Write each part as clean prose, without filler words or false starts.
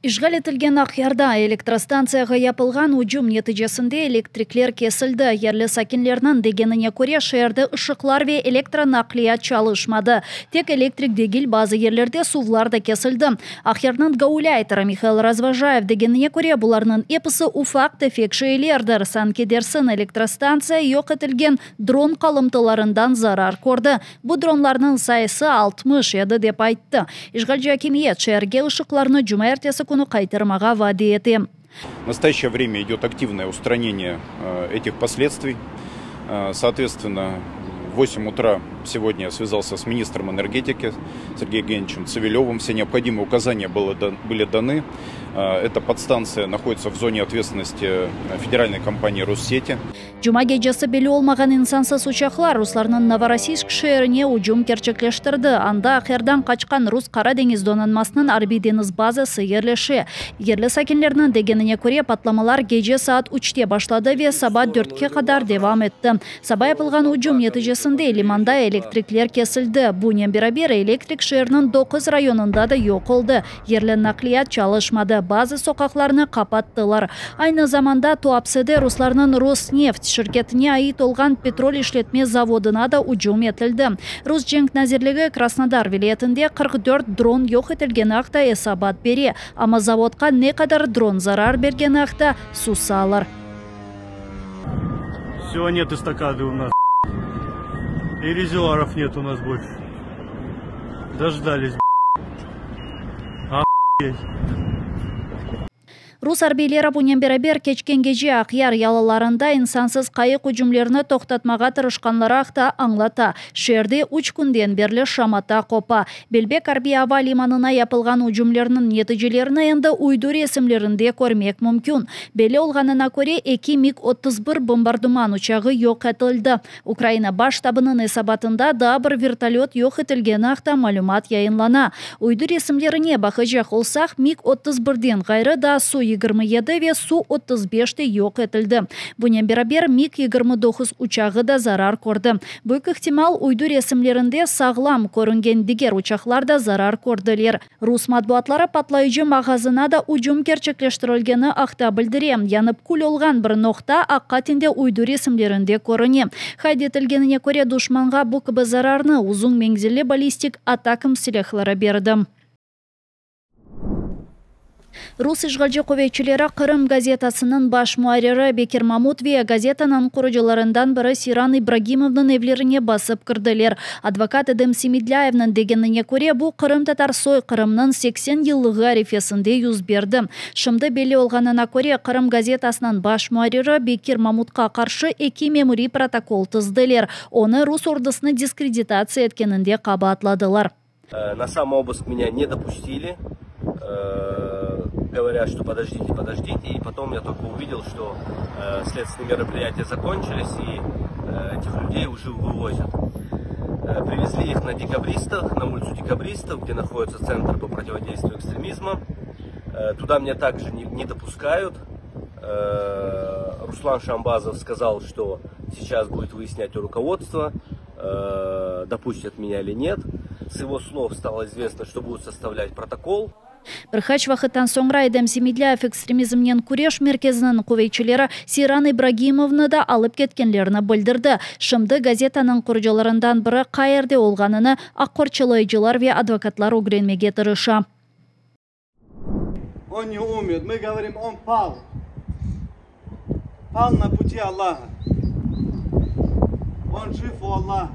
İşğal etilgen Aqyarda elektrostantsiyağa yapılğan ücüm neticesinde elektrikler kesildi. Yerli sakinlerniñ degenine köre, şeerde ışıqlar ve elektronaqliyat çalışmadı. Tek elektrik degil, bazı yerlerde suvlar da kesildi. Aqyarnıñ gaulâyteri Mihail Razvojayev degenine köre, bularnıñ episi ufaq-tefek şeylerdir, sanki dersiñ elektrostantsiya yoq etilgen dron qalımtılarından zarar kördi. Bu dronlarnıñ sayısı 60 edi, dep ayttı. İşğalci akimiyet şeerge ışıqlarnı cumaertesi künü qaytarmağa vade ete. В настоящее время идет активное устранение этих последствий. Соответственно, в 8 утра сегодня я связался с министром энергетики Сергеем Евгеньевичем Цивилевым. Все необходимые указания были даны. Эта подстанция находится в зоне ответственности федеральной компании «Россети». Cuma gecesi belli olmağan insansız uçaqlar ruslarnıñ Novorossiysk şeerine ücüm kerçekleştirdi. Anda Aqyardan qaçqan rus Qara deñiz donanmasınıñ arbiy-deñiz bazası yerleşe. Yerli sakinlerniñ degenine köre, patlamalar gece saat üçte başladı ve saba dörtke qadar devam etti. Saba yapılğan ücüm neticesinde limanda elektrikler kesildi. Bunen beraber, elektrik şeerniñ doquz rayonında da yoq oldı. Yerli naqliyat çalışmadı, bazı soqaqlarnı qapattılar. Aynı zamanda Tuapsede ruslarnıñ Rosneft şirketine ait olğan petrol işletme zavodına da ücüm etildi. Rus cenk nazirligi Krasnodar vilâyetinde 44 dron yoq etilgeni aqta esabat bere, amma zavodqa ne qadar dron zarar bergeni aqta susalar. Все, нет эстакады у нас. И резервуаров нет у нас больше. Дождались. Охуеть. Rus arbiyleri bunen beraber keçken gece Aqyar yalılarında insansız qayıq ücümlerini toqtatmağa tırışqanları aqta añlata. Şeerde üç künden berli şamata qopa. Belbek arbiy ava limanına yapılğan ücümlerniñ neticelerini endi uydu resimlerinde körmek mümkün. Belli olğanına köre, eki MiG-31 bombardıman uçağı yoq etildi. Ukraina Baş ştabınıñ esabatında daa bir vertolöt yoq etilgeni aqta malümat yayınlana. Uydu resimlerine baqacaq olsaq, MiG-31-den ğayrı daa Su-27 ve Su-35 de yoq etildi. Bunen beraber MiG-29 uçağı da zarar kördi. Büyük ihtimal, uydu resimlerinde sağlam körüngen diger uçaqlar da zarar kördiler. Rus matbuatları patlayıcı mağazına da ücüm kerçekleştirilgeni aqta bildire. Yanıp kül olğan bir noqta aqiqaten de uydu resimlerinde körüne. Qayd etilgenine köre, duşmanğa bu kibi zararnı uzun menzilli ballistik ATACMS silâhları berdi. Rus işğalci quvetçileri Qırım gazetasınıñ baş muarriri Bekir Mamut ve gazetanıñ qurucılarından biri Seyran İbragimovnıñ evlerine basıp kirdiler. Advokat Edem Semedlâyevniñ degenine köre, bu qırımtatar soyqırımınıñ 80 yıllığı arefesinde yüz berdi. Şimdi belli olğanına köre, Qırım gazetasınıñ baş muarriri Bekir Mamutqa qarşı eki memuriy protokol tizdiler. Onı rus ordusını diskreditatsiya etkeninde qabaatladılar. На сам обыск меня не допустили. Говорят, что подождите, подождите. И потом я только увидел, что следственные мероприятия закончились и этих людей уже вывозят. Привезли их на Декабристов, на улицу Декабристов, где находится Центр по противодействию экстремизма. Туда меня также не допускают. Руслан Шамбазов сказал, что сейчас будет выяснять у руководства, допустят меня или нет. С его слов стало известно, что будут составлять протокол. Bir qaç vaqıttan soñra Edem Semedlâyev ekstremizmnen küreş merkeziniñ quvetçileri Seyran İbragimovnı da alıp ketkenlerini bildirdi. Şimdi gazetanıñ qurucılarından biri qayerde olğanını aq qorçalayıcılar ve advokatlar ögrenmege tırışa. Он не умер. Мы говорим, он пал. Пал на пути Аллаха. Он жив у Аллаха.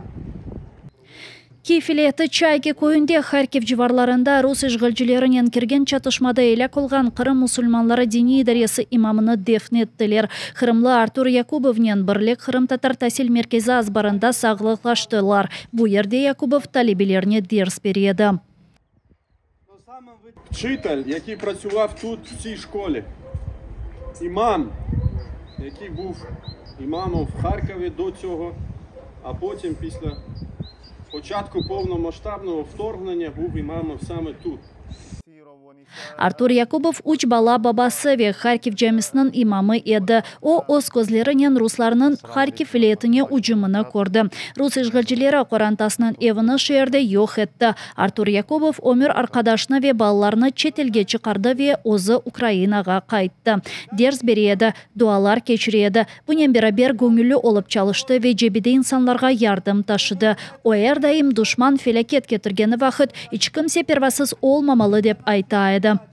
Kiyev vilâyeti Çayki köyünde Harkiv civarlarında rus işğalcilerinen kirgen çatışmada elâk olğan Qırım musulmanları diniy idaresi imamını defn ettiler. Qırımlı Artur Yakubovnen Birlik qırımtatar tasil merkezi azbarında sağlıqlaştılar. Bu yerde Yakubov talebelerine ders bere edi. Вчитель, який працював тут, в цій школі. Імам, який був імамом в Харкові до цього, а потім після початку повномасштабного вторгнення був імамом саме тут. Artur Yakubov üç bala babası ve Harkiv camisiniñ imamı edi. O, öz közlerinen ruslarnıñ Harkiv vilâyetine ücümini kördi. Rus işğalcileri qorantasınıñ evini şeerde yoq etti. Artur Yakubov ömür arqadaşını ve balalarını çetelge çıqardı ve özü Ukrainağa qayttı. Ders bere edi, dualar keçire edi. Bunen beraber göñülli olıp çalıştı ve cebede insanlarğa yardım taşıdı. O er daim duşman felâket ketirgeni vaqıt iç kimse pervasız olmamalı dep ayta edi.